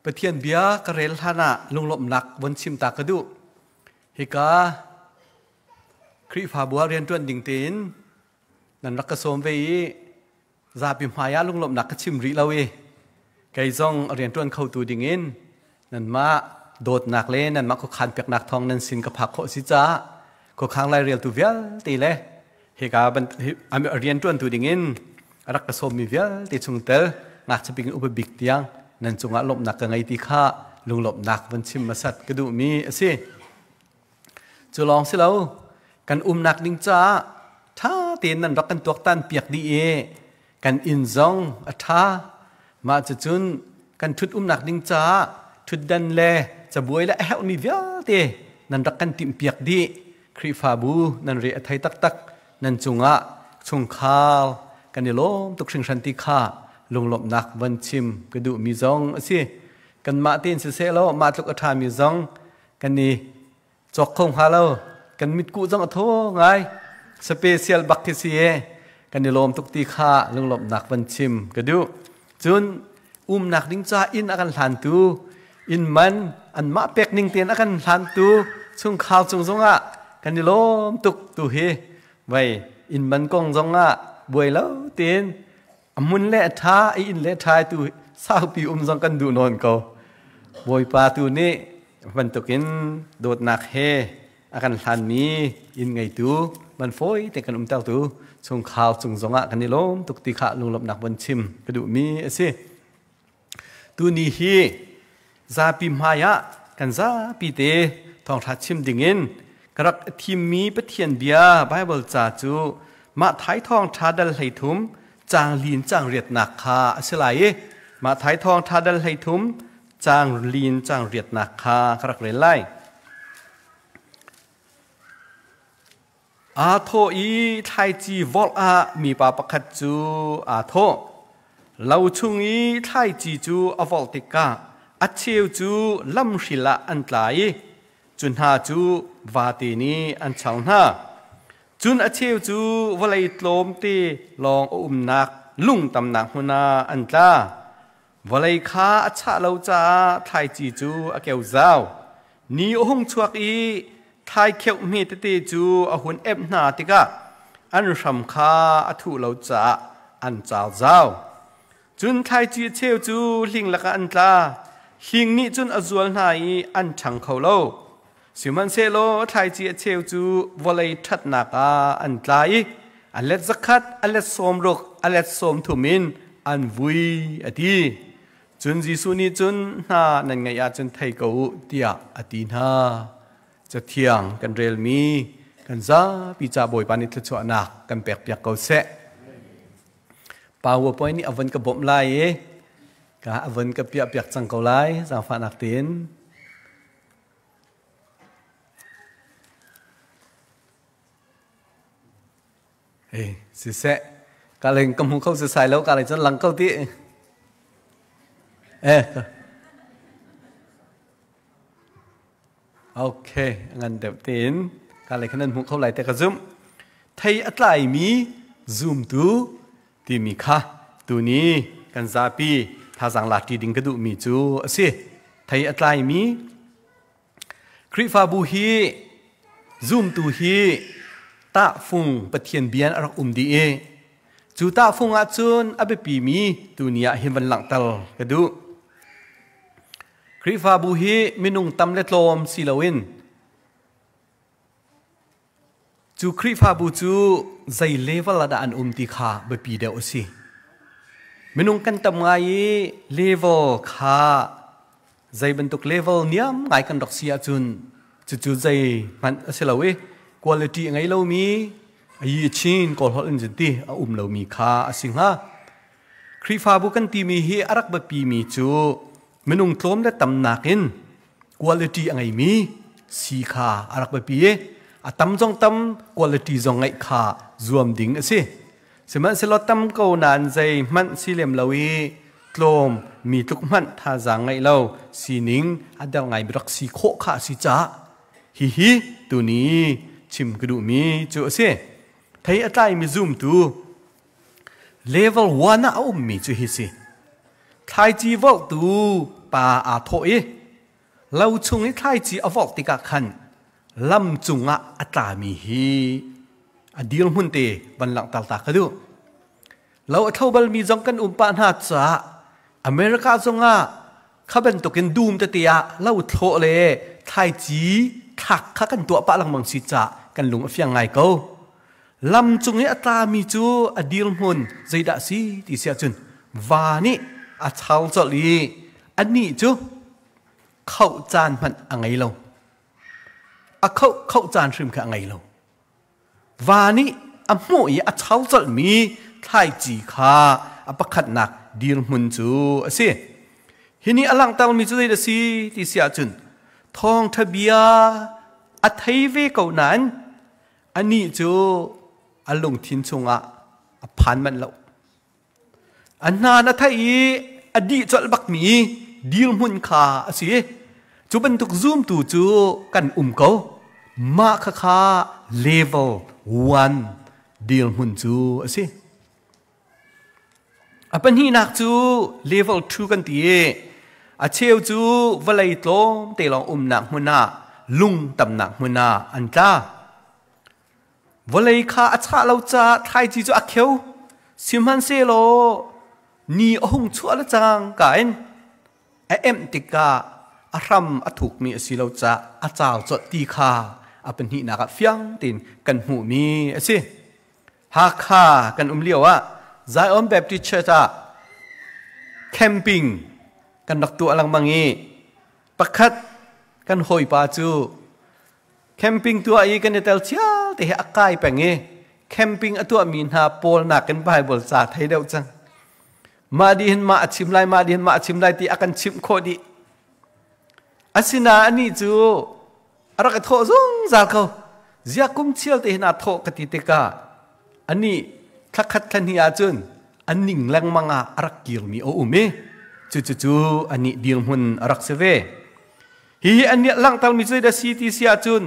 Pathian bia ka rel hlan ah lunglawmhnak von chim ta ka duh. Hika Khrihfabu ah rianṭuan ding tein nan rak ka sawm ve i zapi hmai ah lunglawmhnak ka chim rih lo i kei zong rianṭuan khotu ding in nanmah dawtnak le nanmah khuakhan peknak thawng nan sin ka phak khawh si caah khuakhang laireltu vialte le hika rianṭuantu ding in a rak ka sawmmi vialte chungtel ngakchia bik in upa bik tiang nan cungah lawmhnak ka ngei ti kha lunglawmhnak van chim hmasat ka duhmi a si. Cu lawng si lo, kan umnak ding caah ṭha tein nan rak kan tuaktan piak dih i kan inn zong a ṭha. Mah cucun kan ṭhut umnak ding caah ṭhutdan le cabuai le a herhmi vialte nan rak kan timhpiak dih. Khrihfabu nan re a thei taktak. Nan cungah chungkhar kan i lawm tuk hringhran ti kha lunglawmhnak van chim ka duhmi zong a si. Kanmah tein siseh law mah tluk a ṭhami zong kan i cawk kho hnga lo. Kan mitkuh zong a thaw ngai. Special bak khi si e. Kan i lawm tuk ti kha lunglawmhnak van chim ka duh. Cun umnak ding ca inn a kan hlantu, inn man anmah pek ning tein a kan hlantu chungkhar cung zongah kan i lawm tuk tu hi vei inn man kong zongah buai lo tein a hmun le a ṭha i inn le ṭha tu saupi um zong kan duh nawn ko. Bawipa tu nih bantukin dawtnak he a kan hlanmi inn ngeitu man fawi te kan umtertu chungkhar cung zongah kan i lawm tuk ti kha lunglawmhnak von chim ka duhmi a si. Tuni hi zapi hmai ah kan zapi te thawngṭha chim dingin ka rak thimmi Pathian bia Baibal ca cu mah thai thawngṭha dal 13 caang lin caang riatnak kha a si lai i mah thai thawngṭha dal 13 caang lin caang riatnak kha ka rak rel lai. Aa thawh i thlaici vorh ah mipa pakhat cu aa thawh. Lo chung i thlaici cu a vorh tikah a cheu cu lamhril ah an tla i cu hna cu vate nih an char hna. Cun a cheu cu vawlei tlawmte lawng a umnak lung tamnak hmun ah an tla. Vawlei kha a chah lo caah thlaici cu a keu zau. Ni a hung chuak i thlaikheuh hme tete cu a hun emh hna tikah an hram kha a thuh lo caah an car zau. Cun thlaici a cheu cu hling lakah an tla. Hling nih cun a zual hna i an ṭhang kho lo. Sihmanhsehlaw thlaici a cheu cu vawlei ṭhatnak ah an tla i a let zakhat, a let 60, a let 30 in an vui, a ti. Cun Jesuh nih cun hna nan ngeih ahcun thei ko u tiah a ti hna. Cathiang kan relmi kan zapi ca Bawipa nih thluachuahnak kan pekpiak ko seh. PowerPoint nih a von ka bawmh lai i ka a von ka piahpiak cang ko lai zaangfahnak tein. Hey, siseh, ka leng ka hmu kho sisai lo, ka leng cun lang ko ti. Eh. Okay, ngan deuh tein ka lei khan nan hmu kho lai te ka zumh. Thei a tlaimi zumtu timi kha tuni kan zapi thazaang lak ṭi ding ka duhmi cu a si. Thei a tlaimi Khrihfabu hi zumtu hi tahfung Pathian bia in a rak um dih i cu tahfung ahcun a biapimi tuni ah hin van langhter ka duh. Khrihfabu hi minung tam le tlawm si loin cu Khrihfabu cu zei level ah dah an um ti kha biapi deuh a si. Minung kan tam ngai i level kha zei bantuk level niam ngai kan rak si ahcun cucu zei hmanh a si lo i quality a ngei lomi a yi chin kawl holh in cun ti a um lomi kha a si hnga. Khrihfabu kan timi hi a rak biapimi cu minung tlawm le tam nakin quality a ngeimi si kha a rak biapi i a tam zong tam quality zong ngeih kha zuam ding a si. Sihmanhsehlaw tam ko nain zeihmanh si lem lo i tlawm mi tluk hmanh thazaang ngeih lo sining a der ngai rak si khawh kha a si caah hihi tuni chim ka duhmi cu a si. Thei a tlaimi zumtu level 1 ah a ummi cu hi si. Thlaici vorhtu pa aa thawh i lo chung i thlaici a vorh tikah khan lam cungah a tlami hi a dirhmun te van langhter ta ka duh. Lo a thlo balmi zong kan um pah hna caah America zongah kha bantukin dum tete ah lo thlawh le thlaici thlak kha kan tuah pah lengmang si caah kan lung a fiang ngai ko. Lam cung i a tlami cu a dirhmun zeidah si ti si ahcun va nih a char colh i anih cu khoh caan hmanh a ngei lo. A khoh khoh caan hrim kha a ngei lo. Va nih a hmuh i a char colhmi thlaici kha a pakhatnak dirhmun cu a si. Hi nih a langhtermi cu zeidah a si ti si ahcun thawngṭha bia a thei ve ko nain anih cu a lungthin chungah a phan manh lo. A hna na theih i a dih colh bakmi dirhmun kha a si. Cu bantuk zumtu cu kan um ko. Mah khakha level 1 dirhmun cu a si. A pahnihnak cu level 2 kan ti i a cheu cu vawlei tlawm te lawng umnak hmun ah lung tamnak hmun ah an tla. Vawlei kha a chah lo caah thlaici cu a kheu. Sihmanhsehlaw ni a hung chuah le cangka in a emh tikah a hram a thukmi a si lo caah a car colh ti kha a pahnihnak ah fiang tein kan hmuhmi a si. Hakha kan um lio ah Zion Baptist Church ah camping kan rak tuah lengmang i pakhat kan hawipa cu Camping tuah i kan i tel chial te hi a kai peng i camping a tuahmi hna pawl nakin Bible ca thei deuh cang. Mah dih hin mah a chim lai, mah dih hin mah a chim lai ti a kan chimh khawh dih. Asinain anih cu a rak i thawh zungzal ko. Zia kum chial te hin aa thawh ka ti tikah anih thlakhat thlahnih ahcun a ning lengmang ah a rak kirmi a um i cucucu anih dirhmun a rak si ve. Hihi an nih langhtermi cu zeidah si ti si ahcun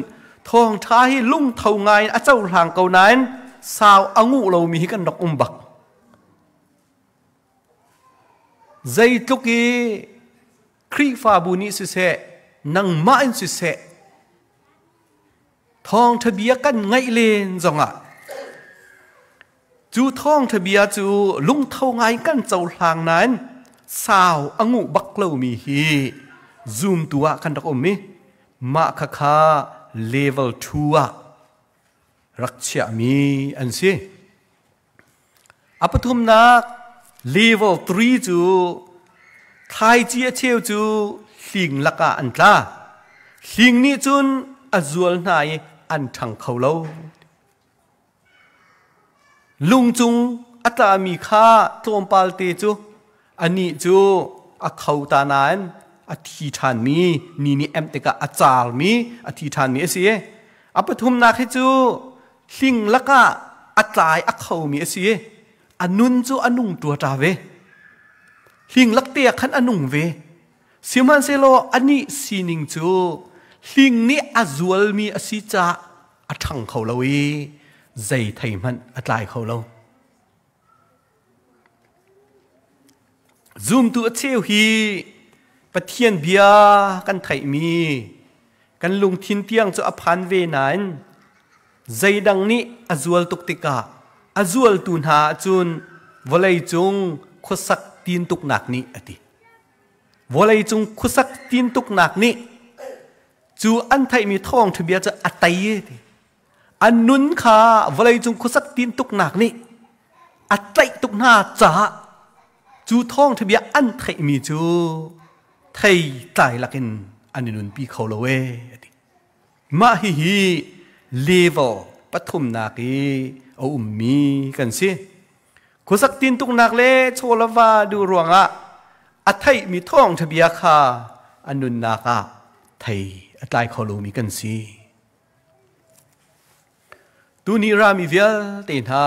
thawngṭha hi lungtho ngai in a cohlang ko nain sau a nguh lomi hi kan rak um bak. Zeitluk i Khrihfabu nih siseh, nangmah in siseh, thawngṭha bia kan ngaih len zongah Cu thawngṭha bia cu lungtho ngai kan cohlang nain sau a nguh bak lomi hi zumtu ah kan rak um i mah khakha level 2 ah rak chiahmi an si. A pathumnak level 3 cu thlaici a cheu cu hling lakah an tla. Hling nih cun a zual hna i an ṭhang kho lo. Lungcung a tlami kha tlawmpal te cu anih cu a kho ta nain a thi ṭhanmi ni nih emh tikah a carmi a thi ṭhanmi a si. A pathumnak hi cu hling lakah a tlai a khomi a si. A nun cu a nung ṭuaṭa ve. Hling lakte ah khan a nung ve. Sihmanhsehlaw anih sining cu hling nih a zualmi a si caah a ṭhang kho lo i zei thei hmanh a tlai kho lo. Zumtu a cheu hi Pathian bia kan theihmi kan lungthin tiang cu a phan ve nain zeidang nih a zual tuk tikah a zualtu hna ahcun vawleicung khuasak tintuknak nih a ti. Vawleicung khuasak tintuknak nih Cu an theihmi thawngṭha bia cu a tei ti. An nun kha vawleicung khuasak tintuknak nih a tlaih tuk hna caah cu thawngṭha bia an theihmi cu thei tlai lakin an i nunpi kho lo ee a ti. Mah hihi level pathumnak i a ummi kan si. Khuasak tintuknak le chawlava duh ruangah a theihmi thawngṭha bia kha a nunnak ah thei a tlai kho lomi kan si. Tuni rami vialte hna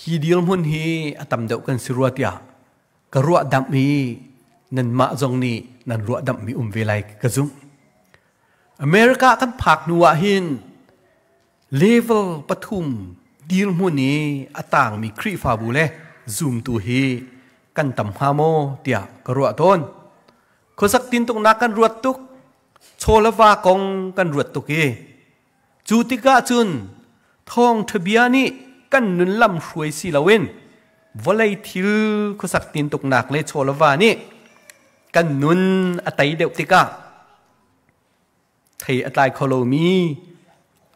hi dirhmun hi a tam deuh kan si rua tiah ka ruah damh i nanmah zong nih nan ruah damhmi um ve lai ka zumh. America kan phak hnu ah hin level pathum dirhmun i a tangmi Khrihfabu le Zumtu hi kan tam hnga maw tiah ka ruah tawn. Khuasak tintuknak kan ruat tuk, chaw le va kong kan ruat tuk i cu tikah cun thawngṭha bia nih kan nun lam hruai si loin vawlei thil khuasak tintuknak le chaw le va nih kan nun a tei deuh tikah thei a tlai kho lomi,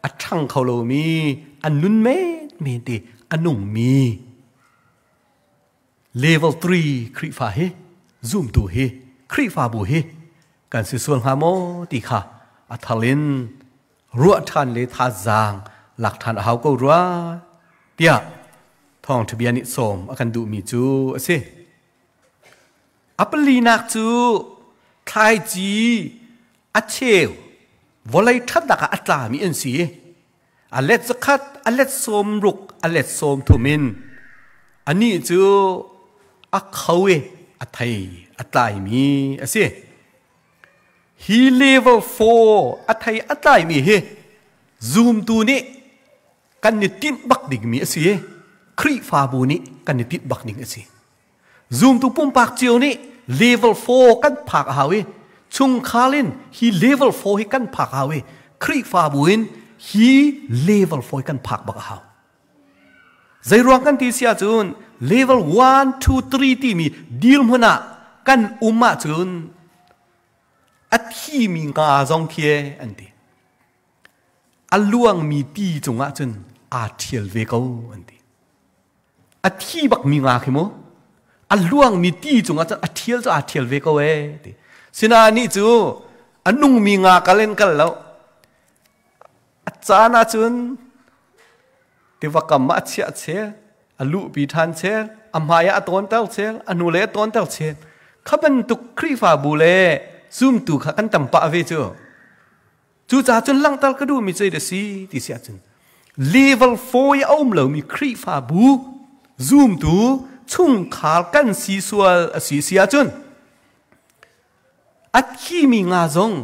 a ṭhang kho lomi, a nun menmen ti a nungmi level 3 Khrihfa hi zumtu hi Khrihfabu hi kan si sual hnga maw ti kha a thal in ruah ṭhan le thazaang lak ṭhan a hau ko rua tiah thawngṭha bia nih sawm a kan duhmi cu a si. A palinak cu thlaici a cheu vawlei ṭhatnak ah a tlami an si. A let zakhat, a let 60, a let 30 in anih cu a kho i a thei a tlaimi a si. Hi level 4 a thei a tlaimi hi zumtu nih kan i tinh bak dingmi a si i Khrihfabu nih kan i tinh bak ding a si. Zumtu pumpak cio nih level 4 kan phak a hau i chungkhar in hi level 4 hi kan phak a hau i Khrihfabu in hi level 4 kan phak bak a hau. Zeiruang kan ti si ahcun level 1, 2, 3 timi dirhmun ah kan um ahcun a thimi nga zong khi an ti. A luangmi ti cungah cun aa ṭhial ve ko an ti. A thi bakmi nga khi mu a luangmi ti cungah cun a ṭhial cu aa ṭhial ve ko ee ti. Sinain nih cu a nungmi nga kal in kal lo. A caan ahcun tiva kam ah a chiah chel, a luhpi ṭhan chel, a hmai ah a tawnter chel, a hnulei a tawnter chel. Kha bantuk Khrihfabu le zumtu kha kan tam pah ve cu. Cucaah cun langhter ka duhmi cu a si ti si ahcun level 4 i a um lomi Khrihfabu zumtu chungkhar kan si sual a si si ahcun a thimi nga zong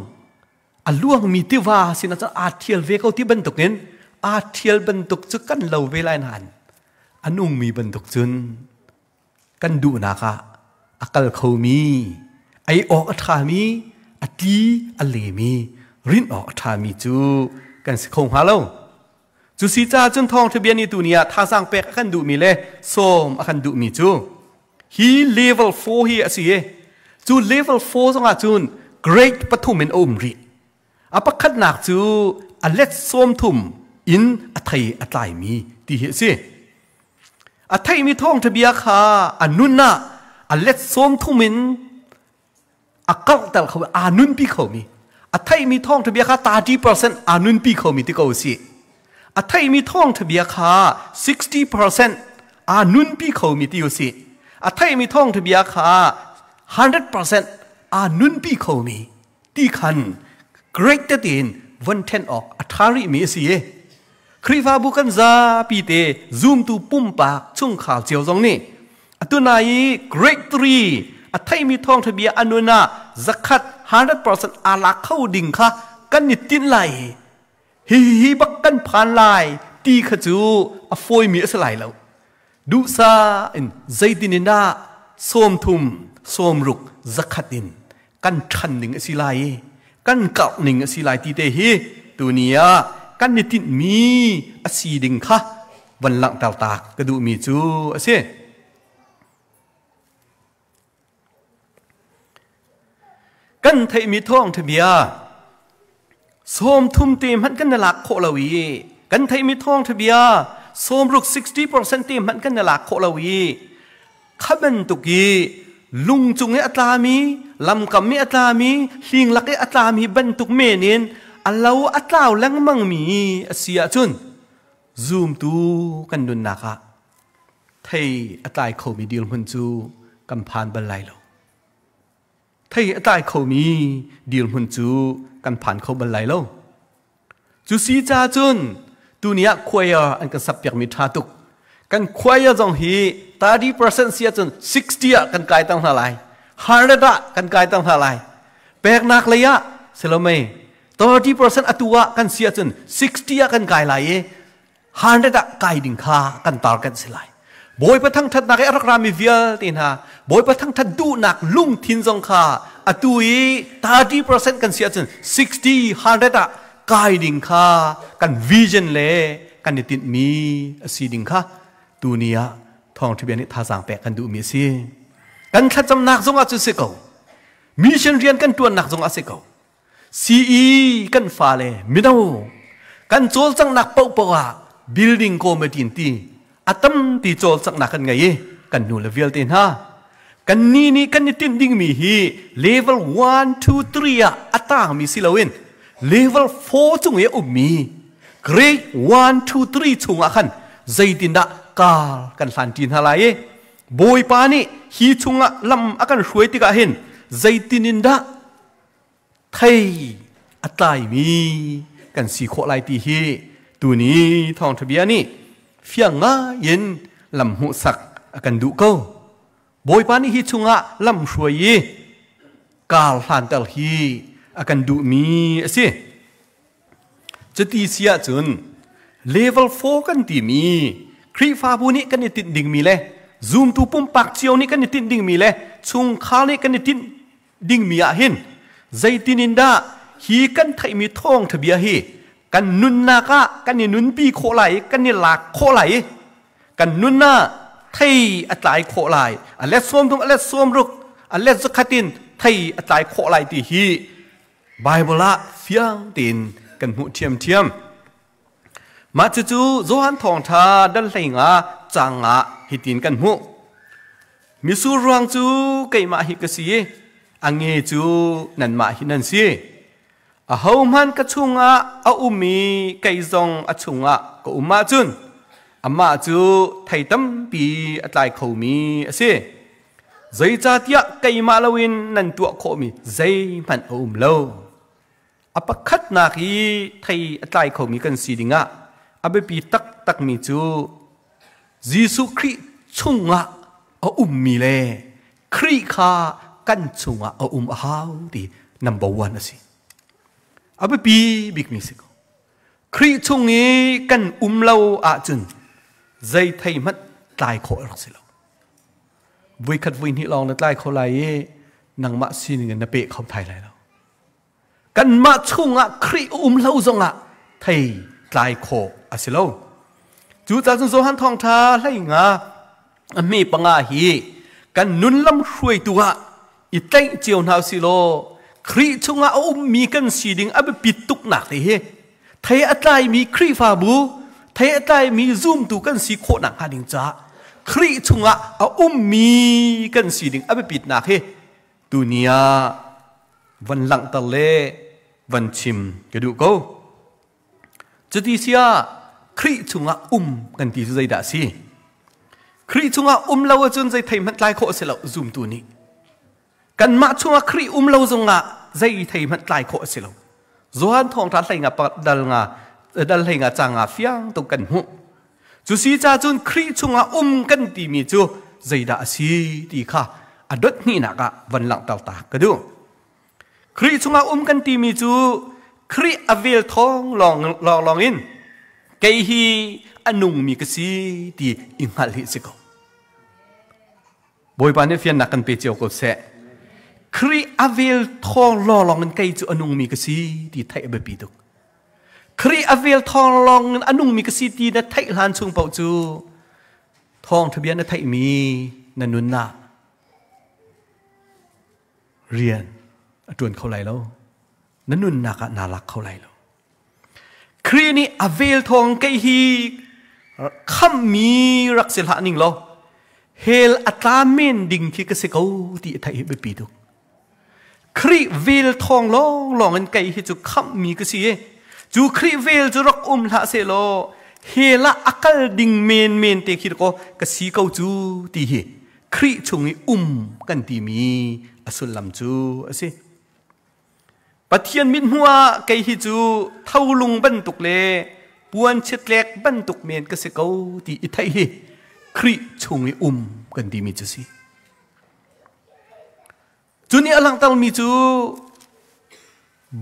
a luangmi tiva sinah cun aa ṭhial ve ko ti bantukin aa ṭhial bantuk cu kan lo ve lai nain a nungmi bantuk cun kan duhnak ah a kal khomi, ei awk a ṭhami, a tli a lemi, rinh awk a ṭhami cu kan si kho hnga lo. Cu si caah cun thawngṭha bia nih tuni ah thazaang pek a kan duhmi le sawm a kan duhmi cu hi level 4 hi a si i cu level 4 zongah cun grade pathum in a um rih. A pakhatnak cu a let 30 in a thei a tlaimi ti hi a si. A theihmi thawngṭha bia kha a nun ah a let 30 in a karhter kho aa nunpi khomi. A theihmi thawngṭha bia kha 30% aa nunpi khomi ti ko si. A theihmi thawngṭha bia kha 60% aa nunpi khomi ti si. A theihmi thawngṭha bia kha 100% aa nunpi khomi ti khan great tein von ṭhen awk a ṭha rihmi a si i Khrihfabu kan zapi te zumtu pumpak chungkhar cio zong nih atu nai i grade 3 a theimi thawngṭha bia a nun ah zakhat 100% aa lak kho ding kha kan i tinh lai i hi hi bak kan phan lai ti kha cu a fawimi a si lai lo. Duhsah in zeitin in dah 30, 60, 100 in kan ṭhan ning a si lai i kan karh ning a si lai ti te hi tuni ah kan i tinhmi a si ding kha van langhter ta ka duhmi cu a si. Kan theihmi thawngṭha bia 30 te hmanh kan i lak khawh lo i kan theihmi thawngṭha bia 60 60% te hmanh kan i lak khawh lo i kha bantuk i lung cung i a tlami lamkam i a tlami hling lak i a tlami bantuk men in a lo a tlau lengmangmi a si ahcun zumtu kan nunnak ah thei a tlai khomi dirhmun cu kan phan bal lai lo. Thei a tlai khomi dirhmun cu kan phan kho bal lai lo. Cu si ca cun tuni ah choir an kan sak piakmi ṭha tuk. Kan choir zong hi 30% si ahcun 60 ah kan kai tang hna lai. 100 ah kan kai tang hna lai. Peknak lei ah silomei 30% atu ah kan si ahcun 60 ah kan kai lai i 100 ah kai ding kha kan target si lai. Bawipa thangṭhatnak i a rak rami vialte hna Bawipa thangṭhat duhnak lungthin zong kha atu i 30% kan si ahcun 60 100 ah kai ding kha kan vision le kan i tinhmi a si ding kha tuni ah thawngṭha bia nih thazaang pek kan duhmi a si. Kan thlacamnak zong ah cu si ko. Mission rian kan ṭuannak zong ah si ko. CE kan fale mino kan cawlcanghnak paohpaoh ah building committee in ti a tampi cawlcanghnak kan ngei i kan nu le vialte hna kan ni nih kan i tinh dingmi hi level 1 2 3 ah a tangmi si loin level 4 cung i a ummi grade 1 2 3 chungah khan zeitindah kar kan hlanṭi hna lai i Bawipa nih hi chungah lam a kan hruai tikah hin zeitin in dah thei a tlaimi kan si khawh lai ti hi tuni thawngṭha bia nih fiang ngaiin lam hmuhsak a kan duh ko. Bawipa nih hi chungah lam hruai i kar hlanter hi a kan duhmi a si. Cuti si ahcun level 4 kan timi Khrihfabu nih kan i tinh dingmi le zumtu pumpak cio nih kan i tinh dingmi le chungkhar nih kan i tinh dingmi ah hin zeitin in dah hi kan theihmi thawngṭha bia hi kan nunnak ah kan i nunpi khawh lai i kan i lak khawh lai i kan nun ah thei a tlai khawh lai, a let 30, a let 60, a let 100 in thei a tlai khawh lai ti hi Bible ah fiang tein kan hmuh ṭhiamṭhiam. Mah cucu Johan Thawngṭha dal 15 caang ah hitin kan hmuh. Mitsur ruang cu keimah hi ka si i a nge cu nanmah hi nan si. Ahohmanh ka chungah a um i kei zong a chungah ka um ahcun amah cu thei tampi a tlai khomi a si. Zeicahtiah keimah loin nan tuah khawhmi zeihmanh a um lo. A pakhatnak i thei a tlai khomi kan si dingah a biapi taktakmi cu Jesuh Khrih chungah a ummi le Khrih kha kan chungah a um a hau ti number one a si. A biapi bikmi si ko. Khrih chung i kan um lo ahcun zei thei hmanh tlai khawh a rak si lo. Vuikhat vui hnih lawng na tlai kho lai i nangmah sining in na peh kho thai lai lo. Kanmah chungah Khrih a um lo zongah thei tlai khawh a si lo. Cucaah cun Johan Thawngṭha 15 a hme 5 hi kan nun lam hruaitu ah i tlaih cio hna usih law Khrih chungah a ummi kan si ding a biapit tuknak te hi thei a tlaimi Khrihfabu, thei a tlaimi zumtu kan si khawh nakhnga ding caah Khrih chungah a ummi kan si ding a biapitnak hi tuni ah van langhter le van chim ka duh ko. Cuti sia Khrih chungah um kan ti cu zeidah a si? Khrih chungah um lo ahcun zei thei hmanh tlai khawh a si lo zumtu nih. Kanmah chungah Khrih um lo zongah zei thei hmanh tlai khawh a si lo. Johan thawngṭha 15 dal nga dal 15 cang nga fiang tuk kan hmuh. Cu si ca cun Khrih chungah um kan timi cu zeidah a si ti kha a dot hnihnak ah van langhter ta ka duh. Khrih chungah um kan timi cu Khrih a vel thawng lawng lawng in kei hi a nungmi ka si ti i hngalh hi si ko. Bawipa nih fiannak kan pe cio ko seh. Khrih a vel thawng lawng in kei cu a nungmi ka si ti theih a biapi tuk. Khrih a vel thawng lawng in a nungmi ka si ti na theih hlan chung paoh cu thawngṭha bia na theihmi na nunnak rian a ṭuan kho lai lo. Na nunnak ah naa lak kho lai lo. Khrih nih a vel thawng kei hi khammi rak si hlah ning law hell a tla men ding khi ka si ko ti a theih hi biapi tuk. Khrih vel thawng lawnglawng in kei hi cu khamhmi ka si i cu Khrih vel cu rak um hlah sehlaw hell ah a kal ding menmen te khi kaw ka si ko cu ti hi Khrih chung i um kan timi a sullam cu a si. Pathian mithmuh ah kei hi cu tholung bantuk le puan chiatlek bantuk men ka si ko ti i theih hi Khrih chung i um kan timi cu si. Cu nih a langhtermi cu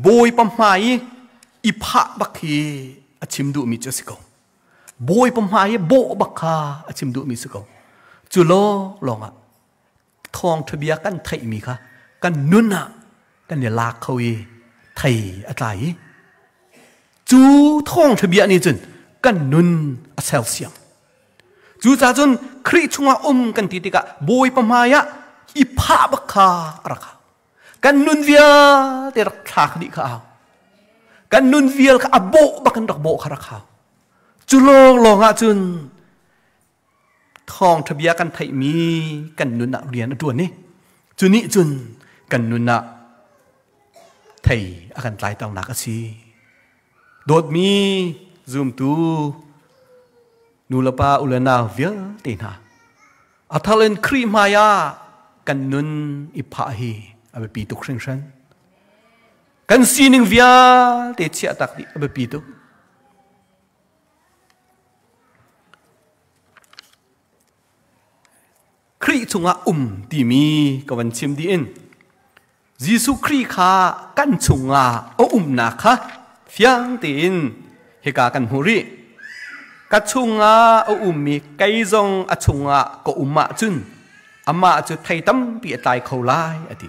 Bawipa hmai i i phah bak hi a chim duhmi cu a si ko. Bawipa hmai i bawh bak kha a chim duhmi si ko. Cu lawnglawng ah thawngṭha bia kan theihmi kha kan nun ah kan i lak kho i thei a tlai i cu thawngṭha bia nih cun kan nun a sersiam. Cucaah cun Khrih chungah um kan ti tikah Bawipa hmaiah i phah bak kha a rak hau. Kan nun vialte rak thlak dih kha a hau. Kan nun vial kha a bawh bak in rak bawh kha rak hau. Cu lawnglawng ah cun thawngṭha bia kan theihmi kan nun ah rian a ṭuan i cu nih cun kan nun ah thei a kan tlaiternak a si. Dawtmi zumtu nulepa u le nau vialte hna, a thar in Khrih hmai ah kan nun i phah hi a biapi tuk hringhran. Kan sining vialte chiah tak dih a biapi tuk. Khrih chungah um timi ka van chim dih in Jesuh Khrih kha kan chungah a umnak kha fiang tein hika kan hmuh rih. Ka chungah a ummi kei zong a chungah ka um ahcun amah cu thei tampi a tlai kho lai a ti.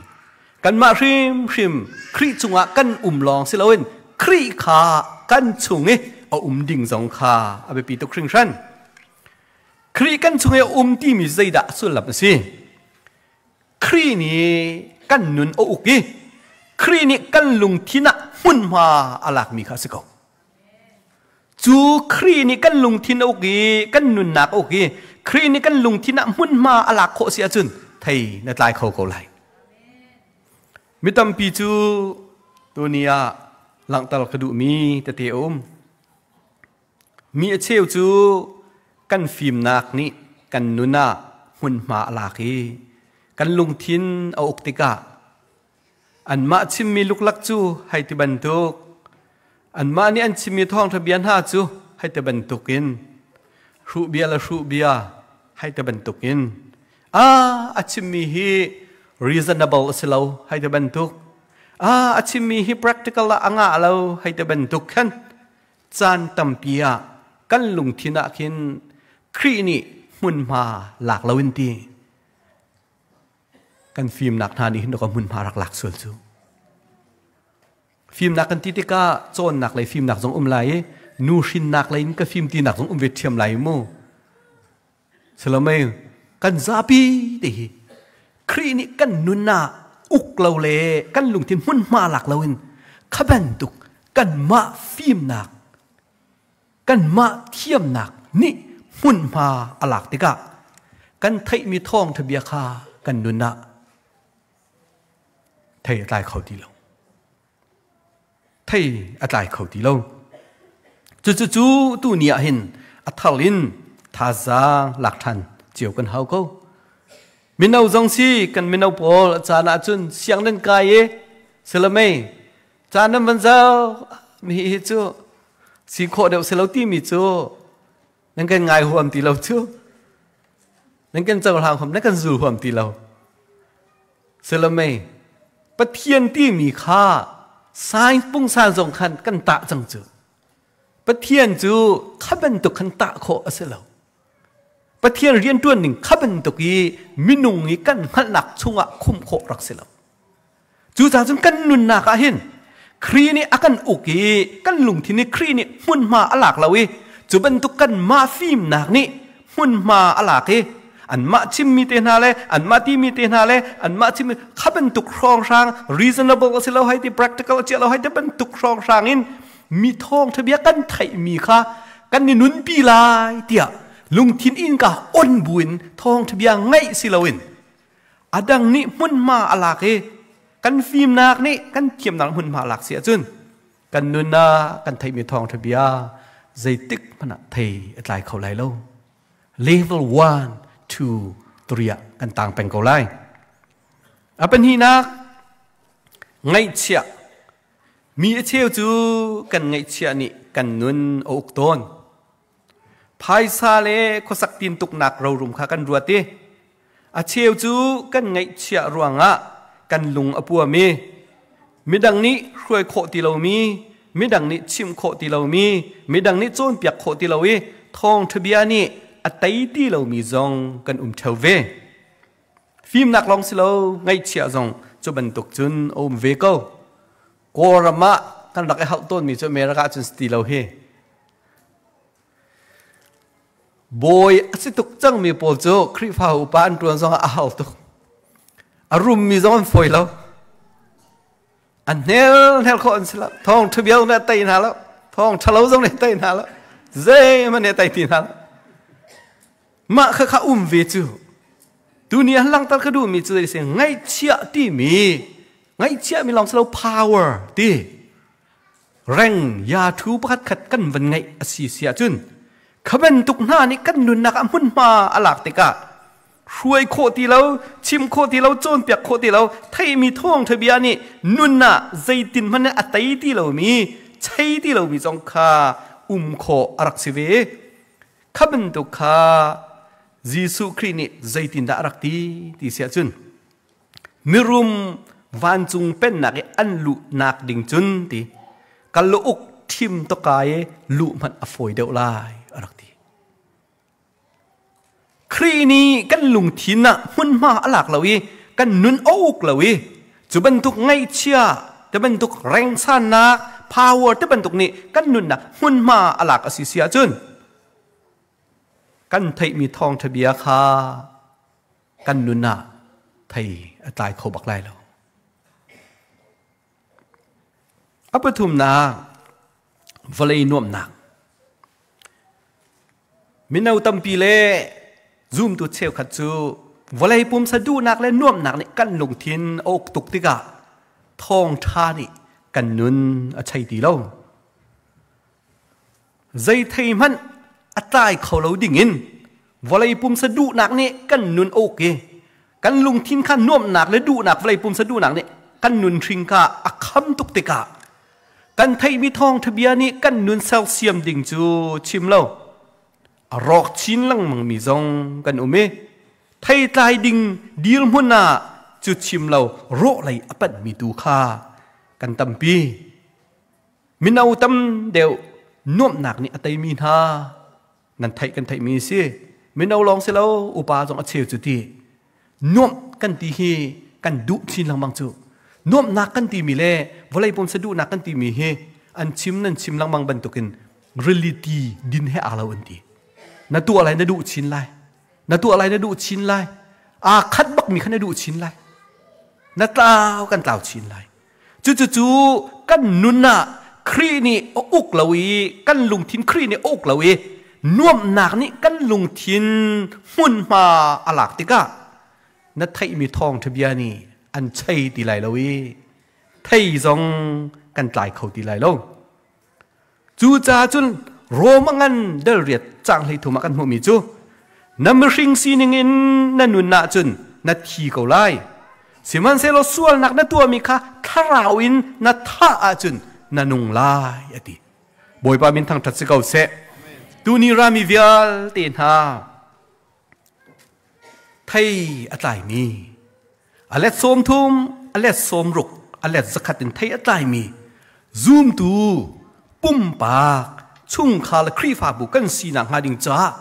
Kanmah hrimhrim Khrih chungah kan um lawng si loin Khrih kha kan chung i a um ding zong kha a biapi tuk hringhran. Khrih kan chung i a um timi zeidah sullam a si? Khrih nih kan nun a uk i Khrih nih kan lungthin ah hmunhma a lakmi kha a si ko. Cu Khrih nih kan lungthin a uk i kan nunnak a uk i Khrih nih kan lungthin ah hmunhma a lak khawh si ahcun thei na tlai kho ko lai. Mi tampi cu tuni ah langhter ka duhmi tete a um. Mi a cheu cu kan fimnak nih kan nun ah hmunhma a lak i kan lungthin a uk tikah anmah chimmi luklak cu hei ti bantuk, anmah nih an chimmi thawngṭha bia hna cu hei ti bantukin, hruh bia le hruh bia hei ti bantukin, a chimmi hi reasonable a si lo hei ti bantuk, a chimmi hi practical ah a ngah lo hei ti bantuk khan caan tampi ah kan lungthin ah khin Khrih nih hmunhma lak lo in ti kan fimnak hna nih hin ka hmunhma rak lak sual cu. Fimnak kan ti tikah cawnnak lei fimnak zong um lai i nu hrinnak lei in ka fim tinak zong um ve ṭhiam lai mu. Salomei kan zapi te hi Khrih nih kan nunnak uk lo le kan lungthin hmunhma lak loin kha bantuk kanmah fimnak, kanmah thiamnak nih hmunhma a lak tikah kan theihmi thawngṭha bia kha kan nun ah thei a tlai kho ti lo. Thei a tlai kho ti lo. Cucu tu ni ah hin a thar in thazaang lak ṭhan cio kan hau ko. Mino zong si, kan mino pawl a caan ahcun siang nan kai i silamei caan nan van zau mi hi cu si khawh deuh si lo timi cu nan kan ngai huam ti lo cu, nan kan cohlang huam, nan kan zul huam ti lo. Silamei Pathian timi kha science pungsan zong khan kan tah cang cu. Pathian cu kha bantuk khan tah khawh a si lo. Pathian rianṭuan ning kha bantuk i minung i kan hngalhnak chungah khumh khawh rak si lo. Cucaah cun kan nunnak ah hin Khrih nih a kan uk i kan lungthin nih Khrih nih hmunhma a lak lo i cu bantuk kanmah fimnak nih hmunhma a lak i anmah chimmi te hna le anmah timi te hna le anmah chimmi kha bantuk hrawnghrang reasonable a si lo hai ti, practical a chia lo hai ti bantuk hrawnghrang in mi thawngṭha bia kan theihmi kha kan i nunpi lai tiah lungthin innka on buin thawngṭha bia ngaih si loin a dang nih hmunhma a lak i kan fimnak nih kan thiamnak hmunhma a lak si ahcun kan nun ah kan theihmi thawngṭha bia zeitik hmanh ah thei a tlai kho lai lo. Level 1, 2, 3 ah kan tang peng ko lai. A pahnihnak, ngaihchiah. Mi a cheu cu kan ngaihchiah nih kan nun a uk tawn. Phaisa le khuasak tintuknak rorum kha kan ruat i a cheu cu kan ngaihchiah ruangah kan lung a puam i midang nih hruai khawh ti lomi, midang nih chimh khawh ti lomi, midang nih cawnpiak khawh ti lo i thawngṭha bia nih a tei ti lomi zong kan um ṭheo ve. Fimnak lawng si lo, ngaihchiah zong cu bantuk cun a um ve ko. Kawlram ah kan rak i hauh tawnmi cu America ah cun si ti lo hi. Bawi a si tuk cangmi pawl cu Khrihfa upa an ṭuan zongah a hau tuk. A rummi zong an fawi lo. An hnel hnel khawh an si lo. Thawng ṭha bia zong nih a tei hna lo. Thawng ṭhalo zong nih a tei hna lo. Zeihmanh nih a tei ti hna lo. Mah kha kha um ve cu. Tuni an langhter ka duhmi cu zei si ngaihchiah timi ngaihchiah mi lawng si lo power ti reng ya thu pakhat khat kan van ngeih a si si ahcun kha bantuk hna nih kan nunnak ah hmunhma a lak tikah hruai khawh ti lo chim khawh ti lo cawnpiak khawh ti lo theihmi thawngṭha bia nih nun ah zeitin hmanh a tei ti lomi chei ti lomi zong kha um khawh a rak si ve. Kha bantuk kha Jesuh Khrih nih zeitindah a rak ti ti si ahcun mirum vancung pennak i an luhnak ding cun ti kal uk thim toka i luh hmanh a fawi deuh lai a rak ti. Khrih nih kan lungthin ah hmunhma a lak lo i kan nun a uk lo i cu bantuk ngaihchia te bantuk rengsannak power te bantuk nih kan nunnak hmunhma a lak a si si ahcun kan theihmi thawngṭha bia kha kan nun ah thei a tlai kho bak lai lo. A pathumnak vawlei nuamhnak. Mino tampi le zumtu cheukhat cu vawlei pumsa duhnak le nuamhnak nih kan lungthin a uk tuk tikah thawngṭha nih kan nun a chei ti lo. Zei thei hmanh a tlai kho lo dingin vawlei pumsa duhnak nih kan nun a uk i kan lungthin kha nuamhnak le duhnak vawlei pumsa duhnak nih kan nun hring kha a kham tuk tikah kan theihmi thawngṭha bia nih kan nun sersiam ding cu chim lo a rawk chin lengmang mi zong kan um i theitlai ding dirhmun ah cu chim lo rawh lei a panhmi tu kha kan tampi. Mino tam deuh nuamhnak nih a teimi hna nan theih kan theihmi si. Mino lawng si lo, upa zong a cheu cu ti. Nuamh kan ti hi kan duh chin lengmang cu. Nuamhnak kan timi le vawlei pumsa duhnak kan timi hi an chim nan chim lengmang bantukin reality din he aa lo an ti. Na tuah lai na duh chin lai. Na tuah lai na duh chin lai. Aa khat bakmi kha na duh chin lai. Na tlau kan tlau chin lai. Cucucu kan nun ah Khrih nih a uk lo i kan lungthin Khrih nih a uk lo i nuamhnak nih kan lungthin hmunhma a lak tikah na theihmi thawngṭha bia nih an chei ti lai lo i thei zong kan tlai kho ti lai lo. Cucaah cun Rom a ngan del riat cang 13 ah kan hmuhmi cu na mihring sining in na nun ahcun na thi ko lai. Sihmanhsehlaw sualnak na tuahmi kha thlarau in na thah ahcun na nung lai a ti. Bawipa min thangṭhat si ko seh. Tuni rami vialte hna thei a tlaimi a let 30, a let 60, a let 100 in thei a tlaimi zumtu pumpak chungkhar le Khrihfabu kan sinak hnga ding caah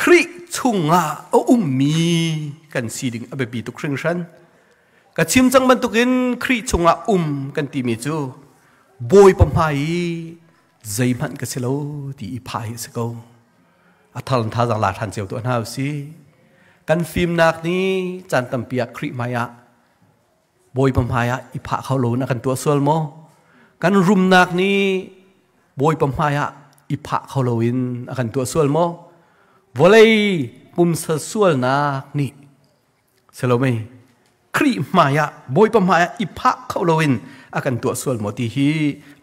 Khrih chungah a ummi kan si ding a biapi tuk hringhran. Ka chim cang bantukin Khrih chungah um kan timi cu Bawipa hmai i zeihmanh ka si lo ti i phah hi a si ko. A thar in thazaang la ṭhan cio tuah hna u sih. Kan fimnak nih caan tampi ah Khrih hmai ah Bawipa hmai ah i phah kho lo in a kan tuah sual maw? Kan rumnak nih Bawipa hmai ah i phah kho lo in a kan tuah sual maw? Vawlei pumsa sualnak nih Salome Khrih hmai ah Bawipa hmai ah i phah kho loin a kan tuah sual maw ti hi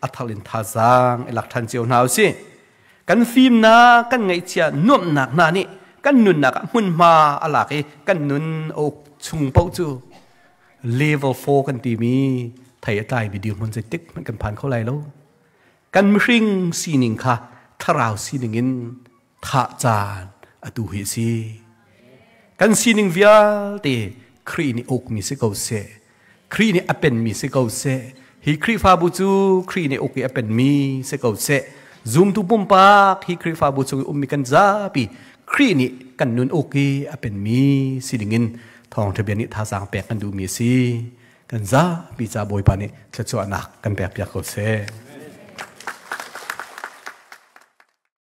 a thar in thazaang i lak ṭhan cio hna u sih. Kan fimnak, kan ngaihchia nuamhnak hna nih kan nunnak ah hmunhma a lak i kan nun a uk chung paoh cu level 4 kan timi thei a tlaimi dirhmun zeitik hmanh kan phan kho lai lo. Kan mihring sining kha thlarau sining in thah caan atu hi a si. Kan sining vialte Khrih nih ukmi si ko seh. Khrih nih a penmi si ko seh. Hi Khrihfabu cu Khrih nih uk i a penmi si ko seh. Zumtu pumpak hi Khrihfabu chung i ummi kan zapi Khrih nih kan nun uk i a penmi si dingin thawngṭha bia nih thazaang pek kan duhmi a si. Kan zapi ca Bawipa nih thluachuahnak kan pek piak ko seh.